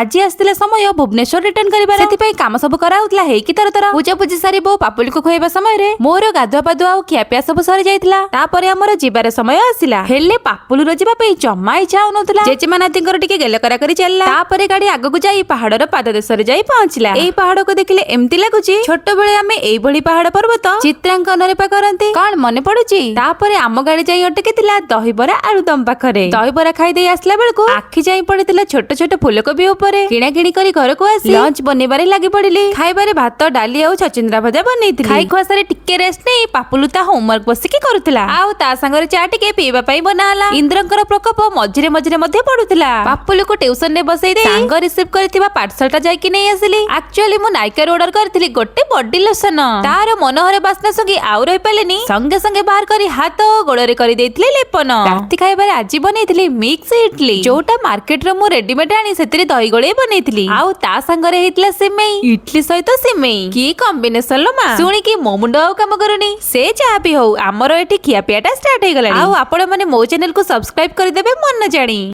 ଆଜି ଆସିଥିଲା ସମୟ ଭୁବନେଶ୍ୱର ରିଟର୍ନ କରିବାର। ସେଥିପାଇଁ କାମ ସବୁ କରାହଉଥିଲା ହେଇକି ତର ତର। ପୂଜା ପୂଜି ସାରି ବୋଉ ପାପୁଲିକୁ ଖୁଆଇବା ସମୟରେ ମୋର ଗାଧୁଆ ପାଧୁଆ ଆଉ ଖିଆପିଆ ସବୁ ସରି ଯାଇଥିଲା। ତାପରେ ଆମର ଯିବାର ସମୟ ଆସିଲା। ହେଲେ ପାପୁଲୁର ଯିବା ପାଇଁ ଜମା ଇଚ୍ଛା ହଉନଥିଲା। ଜେଜେମା ନାତିଙ୍କର ଟିକେ ଗେଲ କରା କରି ଚାଲିଲା। ତାପରେ ଗାଡି ଆଗକୁ ଯାଇ ପାହାଡର ପାଦ ଦେଶରେ ଯାଇ ପହଞ୍ଚିଲା। ଏଇ ପାହାଡକୁ ଦେଖିଲେ ଏମିତି ଲାଗୁଛି ଛୋଟବେଳେ ଆମେ ଏଇଭଳି ପାହାଡ ପର୍ବତ ଚିତ୍ରାଙ୍କନରେ ପା କରନ୍ତି। କଣ ମନେ ପଡୁଛି? ତାପରେ ଆମ ଗାଡି ଯାଇ ଅଟକିଥିଲା ଦହିବରା ଆଳୁଦମ ପାଖରେ। ଦହିବରା ଖାଇ ଦେଇ ଆସିଲା ବେଳକୁ ଆଖି ଯାଇ ପଡିଥିଲା ଛୋଟ ଛୋଟ ଫୁଲକୋବି ଉପରେ। କିଣା କିଣି କରି ଘରକୁ ଆସି ଲଞ୍ଚ ବନେଇବାରେ ଲାଗି ପଡିଲି। ଖାଇବାରେ ଭାତ, ଡାଲି ଆଉ ଛଚିନ୍ଦ୍ରା ଭଜା ବନେଇଥିଲି। ଖାଇ ଖୁଆ ସାରି ଟିକେ ରେଷ୍ଟ ନେଇ ପାପୁଲୁ ତା ହୋମୱାର୍କ ବସିକି କରୁଥିଲା ଆଉ ତା ସାଙ୍ଗରେ ଚା ଟିକେ ପିଇବା ପାଇଁ ବନା ହେଲା। ଇନ୍ଦ୍ରଙ୍କର ପ୍ରକୋପ ମଝିରେ ମଝିରେ ମଧ୍ୟ ପଡୁଥିଲା। ପାପୁଲୁକୁ ଟ୍ୟୁସନ ରେ ବସେଇ ଦେଇ ସାଙ୍ଗ ରିସିଭ କରିଥିବା ପାର୍ସଲ ଟା ଯାଇକି ନେଇ ଆସିଲି। ଆକ୍ଚୁଆଲି ମୁଁ ନାଇକାରୁ ଅର୍ଡର କରିଥିଲି ଗୋଟେ ବଡି ଲୋସନ। ତାର ମନୋହର ବାସ୍ନା ଶୁଙ୍ଘି ଆଉ ରହିପାରିଲିନି। ସଙ୍ଗେ ସଙ୍ଗେ ବାହାର କରି ହାତ ଓ ଗୋଡରେ କରିଦେଇଥିଲି ଲେପନ। ରାତି ଖାଇବାରେ ଆଜି ବନେଇଥିଲି ମିକ୍ସ ଇଡଲି, ଯୋଉଟା ମାର୍କେଟରେ ମୁଁ ରେଡିମେଡ ଆଣି ସେଥିରେ ଦହି ଗୋଳେଇ ବନେଇଥିଲି। ଆଉ ତା ସାଙ୍ଗରେ ହେଇଥିଲା ସିମେଇ। ଇଡଲି ସହିତ ସିମେଇ, କି କମ୍ବିନେସନ ଲୋ ମା! ଶୁଣିକି ମୋ ମୁଣ୍ଡ ଆଉ କାମ କରୁନି। ସେ ଯାହା ବି ହଉ, ଆମର ଏଠି ଖିଆପିଆଟା ଷ୍ଟାର୍ଟ ହେଇଗଲାଣି। ଆଉ ଆପଣ ମାନେ ମୋ ଚ୍ୟାନେଲକୁ ସବସ୍କ୍ରାଇବ କରିଦେବେ ମନ ଜାଣି।